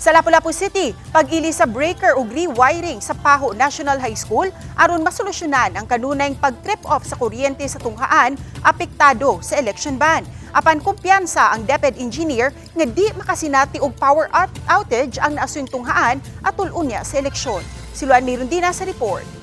Sa Lapu-Lapu City, pag-ili sa breaker ug rewiring sa Pajo National High School aron masolusyonan ang kanunayng pag-trip off sa kuryente sa tunghaan apektado sa election ban. Apan kumpiyansa ang DepEd engineer nga di makasinati og power outage ang naasuyng tunghaan atol unya sa eleksyon. Si Luan Mirundina sa report.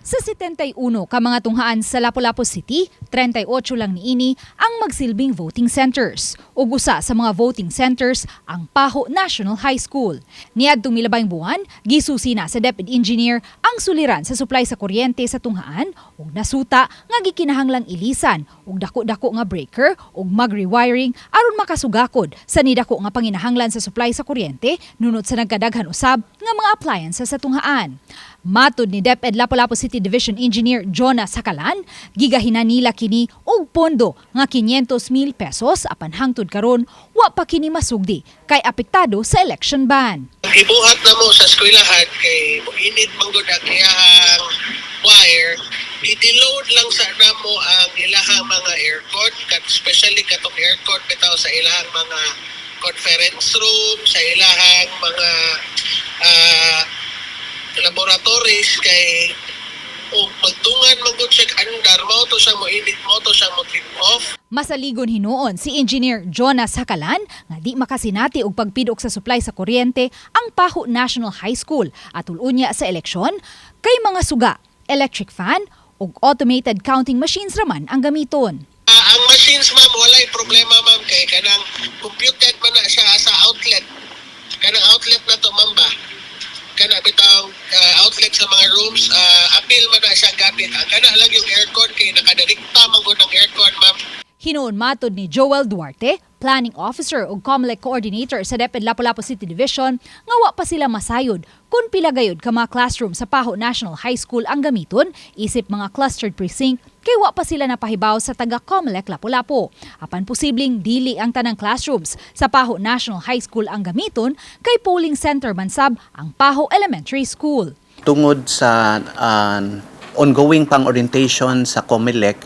Sa 71 ka mga tunghaan sa Lapu-Lapu City, 38 lang niini ang magsilbing voting centers. Ug usa sa mga voting centers ang Pajo National High School. Niadtong milabayng buwan, gisusi na sa DepEd engineer ang suliran sa supply sa kuryente sa tunghaan ug nasuta nga gikinahanglang ilisan og dako-dako nga breaker ug mag-rewiring aron makasugakod sa nidako nga panginahanglan sa supply sa kuryente nunot sa nagkadaghan usab nga mga appliances sa tunghaan. Matod ni DepEd Lapu-Lapu City Division Engineer Jonas Hakalan, gigahinan nila kini og pondo nga 500 mil pesos, apan hangtod karon wa pa kini masugdi kay apektado sa election ban. Ang gibuhat namo sa eskwelahan kay init man gud ang iyahang wire, i-deload lang sa namo ang ilahang mga aircon, kat especially katong aircon bitaw sa ilahang mga conference room, sa ilahang mga laboratories, kay o magtungan man gud siya andar, mao to siya mo init, mao to siya mo trip off. Masaligon hinuon si Engineer Jonas Hakalan nga di makasinati og pagpidok sa supply sa kuryente ang Pajo National High School atol unya sa eleksyon kay mga suga, electric fan ug automated counting machines raman ang gamiton. Ang machines, ma'am, walay problema, ma'am, kay kanang computed man na siya sa outlet. Kanang outlet na to, ma'am, ba? Kana bitang outlet sa mga rooms, apil man na siya gamit. Ang kana lang yung aircon kay nakadirekta man gud ang aircon, ma'am. Hinuon matod ni Joel Duarte, Planning Officer ug COMELEC Coordinator sa DepEd Lapu-Lapu City Division, nga wa pa sila masayod kung pila gayud ka mga classroom sa Pajo National High School ang gamiton isip mga clustered precinct kay wa pa sila napahibaw sa taga COMELEC Lapu-Lapu. Apan posibleng dili ang tanang classrooms sa Pajo National High School ang gamiton kay polling center man sab ang Pajo Elementary School. Tungod sa ongoing pang orientation sa COMELEC,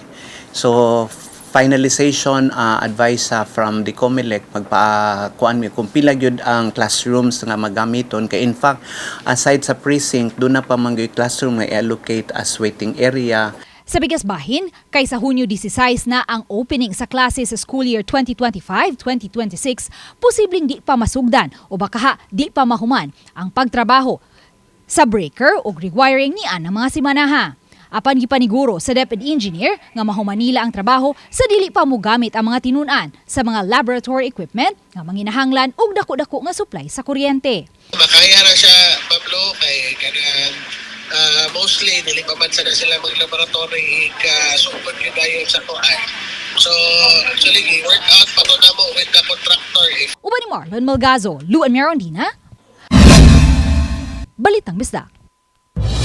so finalization advice from the COMELEC, magpa kuan mi kung pila gyud ang classrooms nga magamiton, kay in fact aside sa precinct duna pa man gyud classroom nga i-allocate as waiting area. Sa bigas bahin, kay sa Hunyo 16 na ang opening sa klase sa school year 2025-2026, posibleng di pa masugdan o baka ha, di pa mahuman ang pagtrabaho sa breaker o rewiring ni ang mga simanaha. Apan gipaniguro sa DepEd engineer nga mahuman nila ang trabaho sa dili pa mogamit ang mga tinunan sa mga laboratory equipment nga manginahanglan og dako-dako nga supply sa kuryente. Makaya ra siya, Pablo, kay kanang mostly dili pa man sana sila mag-laboratory ka sugod gyud dayon sa kuan. So actually gi-work out pa to namo with the contractor if Uban ni Marlon Malgazo, Luan Merondina, Balitang Bisdak.